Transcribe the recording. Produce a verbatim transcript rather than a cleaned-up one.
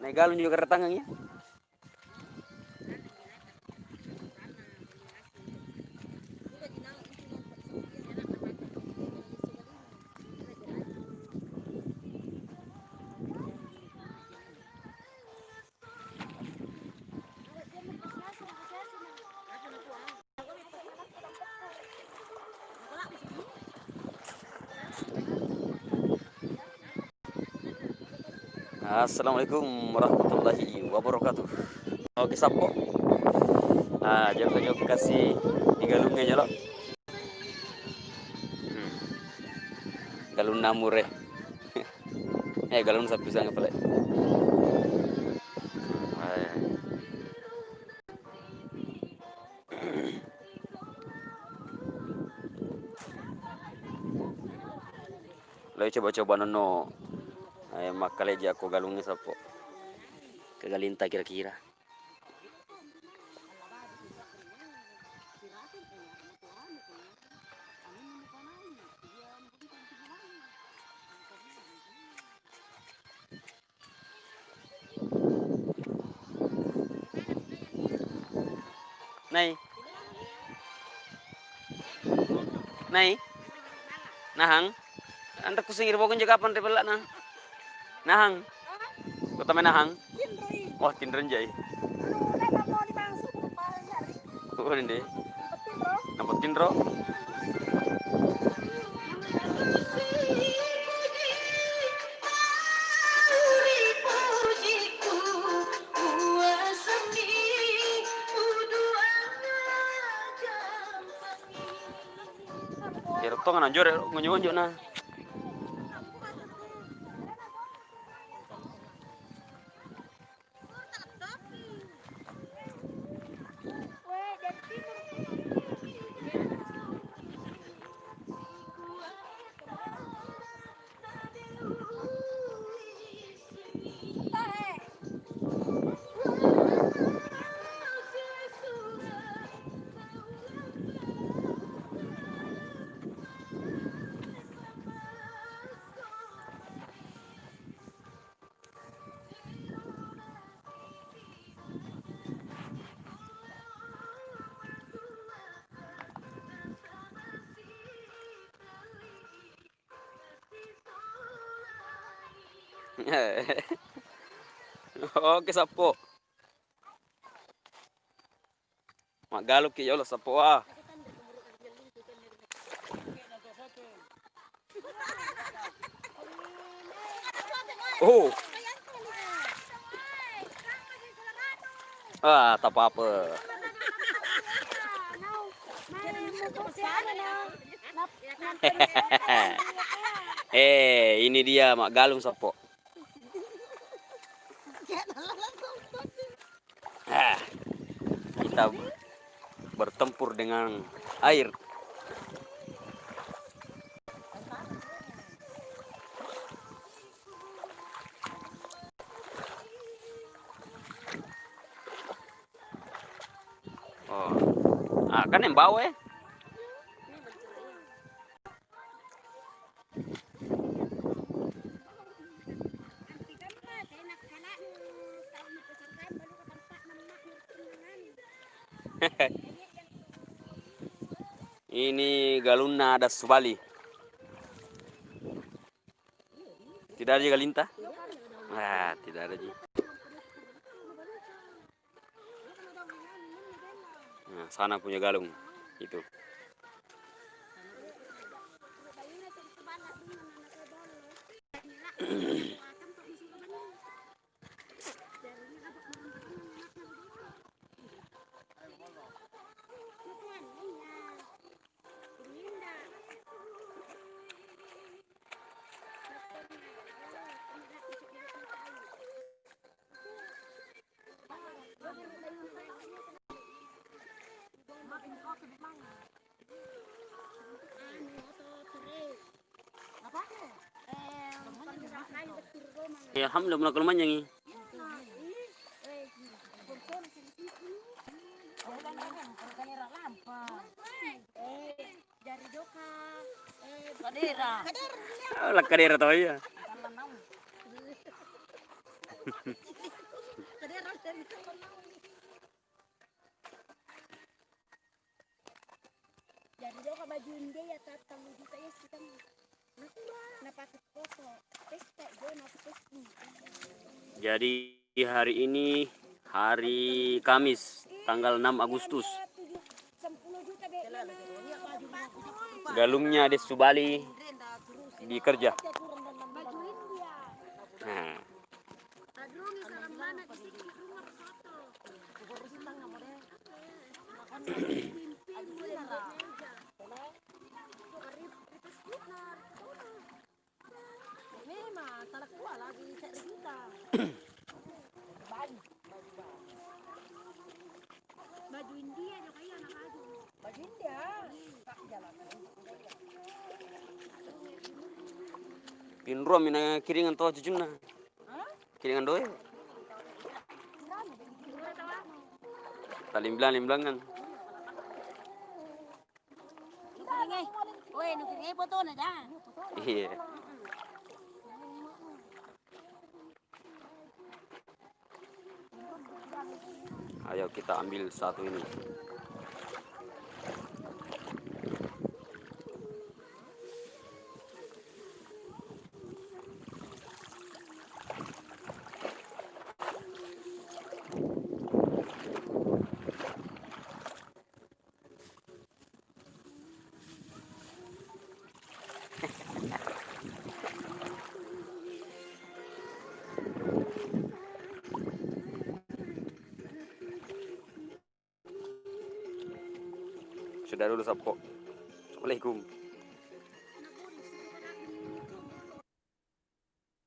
Naik galung juga kedatangan ya. Assalamualaikum warahmatullahi wabarakatuh. Oke, sappo. Ah, jokka-jokka si di galungnya jolo. Hmm. Galung namure. Eh, galung sapi sangat pale. Eh. Lo coba-coba nonno, eh, makkaleja ko galungnge sappo. Ke galinta kira-kira. Nai. Nai. Nahang. Anre kusing ri bokong je kapan ri bellana. Nahang. Kota mai Nahang. Wah, tinreng jai. Oh, ende. Nampa tinro. Ero tong nanjore ngonyo-ngonyo na. Oke, sappo. Maggalukki jolo sappo, ah. Oh. Ah, tapapa. Eh, ini dia maggalung sappo. Ah, kita bertempur dengan air. Oh. Ah, kan yang bawah ya? Ini galunna ada Subali. Tidak ada ji galinta? Ah, tidak ada ji. Nah, sana punya galung itu. Ya, alhamdulillah, mulai manjangi. Kadera. Oh, la kadera to iya. Jadi, jokka baju India ya, tellu juta ya, siteng. Napake foto. Pesta, jo, napake pesta. Jadi, hari ini hari Kamis, tanggal enam Agustus. Galungnya Dessu Bali dikerja. Nah. Memang, tala kua lagi cari kita. Baju, baju, baju. Baju India juga iya, anak baju. Baju India. Tak jalan. Pinrua mina kiringan to jujunna. Hah? Kiringan doe. Talimbilang-limblangan. Nukiringai. Woi, nukiringai fotona, ja. Iya. Ayo kita ambil satu ini. Sudah dulu, Sappo. Assalamualaikum.